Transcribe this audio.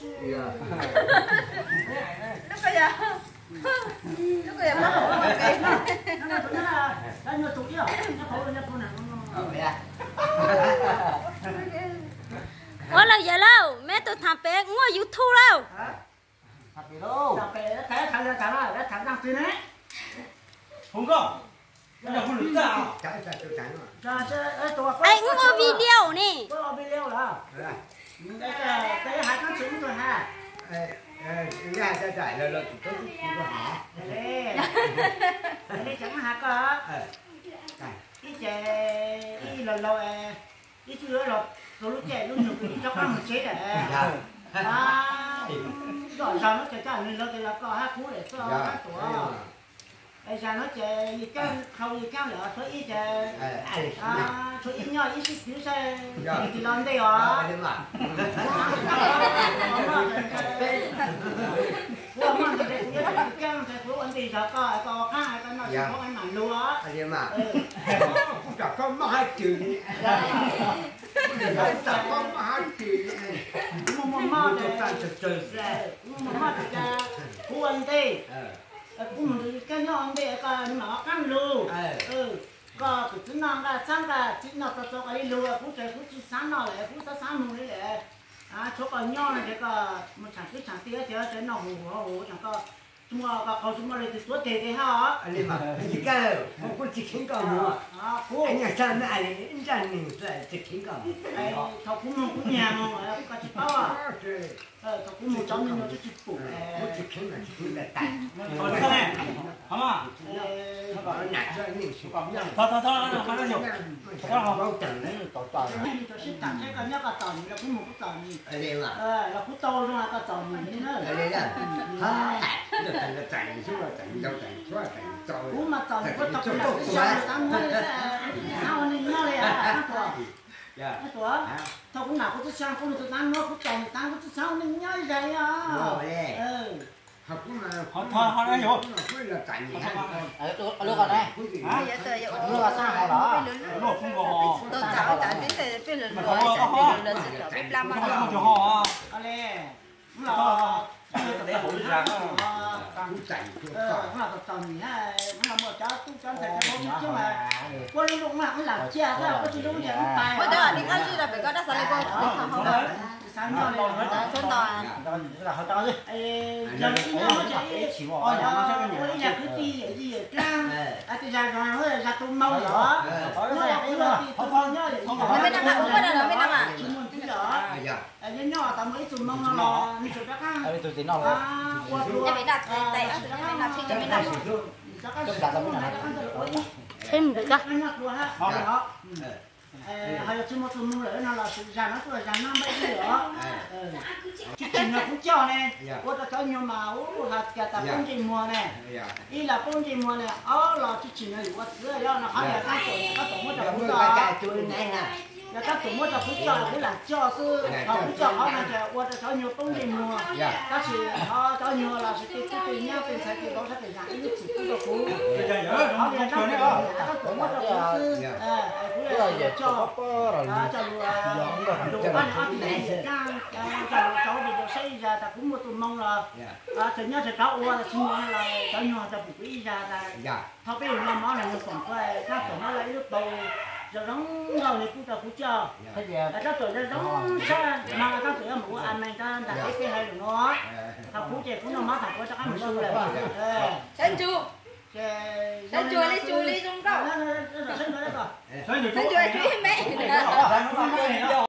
Ua lawm yawg lauj, meb tus tham pem muaj YouTube lauj. Es wb ua video ne. Ib ces ib los laus, ib tug los rau lub caij lub nyoog kws tsis tau qab mus tsev lawm. Zom zaws no ces coj nws lawv ces los koj hab kub lawm xwb hab tuam. Es zag no ces yus coj dhau yus coj lawm tshuav ib ces, tshuav ib nyob ib sib twv saib tis los ntej os. Kuv muaj ntsis kuv yuav tsum coj ntawd kuv ua ntej zog koj, koj ua qab koj noj tsis pom mam lug os. Kuv tsam koj maj hab twg, kuv tsam koj maj hab twg, kuv muaj muaj mob, kuv muaj muaj mob ces kuv ua ntej, kuv mus ntawd koj nyob ua ntej koj mam ua qab lug. Koj tus txiv noj nqaj xab nqaj txiv noj txog txog koj ib lug, kuv ces kuv tsis xav noj lawm, kuv xav xav mus li lawm. Tshuav koj nyob no ces koj mus tsham kwv tsham tij ces noj huv huv huv, koj tsis muaj koj qhov tsis muaj li tus tuav teg teg hab os. Kuv tsis kheev koj mus, kuv nyob sab naj li nraj neeg tsis kheev koj mus. Thaum kuv mus kuv nyiag mus koj tsis paub. Thaum kuv mus cov me nyuam twb tsis pum. Kuv tsis kheev, tsis kheev tas. Sib tham seb koj nyob koj txom nyem los kuv mus kuv txom nyem, los kuv tau zoo koj txom nyem li na. Kuv mas txom nyem kuv tau kuv lam kuv xyaw tab muab li xwb, tsis xav ua neeg nyob li os. Thaum kuv nam kuv tub xyaw kuv mus tus tab muab kuv txom nyem tab kuv tsis xav ua neeg nyob li zag li os. Kuv los txom nyem, kuv los muaj cov tub cov ntxhais cov hmoob coob coob, kuv lub ntuj lam cia xwb, kuv tsis lub ntiag lub tais. Xav nyob li, yog ib nyuag muab ces ib, ua ib yam kwv tij yawm yij yawm dlaab, tes zag zog zag tus moo los, nyob ua kwv ua tij tus moo nyob yawm yij yawm dlaab, tsis muaj ntxiv os. Nyob nyob tas muaj ib tug moo no los nws tseem rov qaab ua dua, rov qaab ua ib, rov qaab ua ib, ho yog tsis muaj tus moo lawm no los zag no tuaj zag no npaj ib os. Tsis tsim nyog kuv coj ne, ua rau cov nyuag mas ua has tas poob ntsej muag ne. Ib los poob ntsej muag ne, ob los tsis tsim nyog yus ua txiv os, no qhov yog kab tuam, kab tuam muab rau kuv coj. Yog kab tuam muab rau kuv coj los kuv lam coj xwb, ho kuv coj qhov no ces ua rau cov nyuag poob ntsej muag. Tab sis ho cov nyuag los sis tej tub tej nyab tej ntxhais tej vauv sab tej zag ib lub txim pub rau kuv. Qhov yog kab tuam muab rau kuv xwb, kuv coj, coj lus, coj lus rau video saib ib zag tas kuv muaj tus moo los tseem nyob tseem rov ua, tsis muaj los cov nyuag tau pum kuv ib zag tas. Thaum peb yug noj mov los yog koom kuv kab tuam muab lawv ib lub paus zoo zoo nkauj li pub rau kuv coj. Kab tuam zoo zoo sab no kab tuam yuav mus ua a me rau ntag peb hais lus no. Thaum kuv ces kuv noj mov thaum kuv rov qab mus su lawm. Sab ntsug, sab ntsug li tsu li zoo nkauj.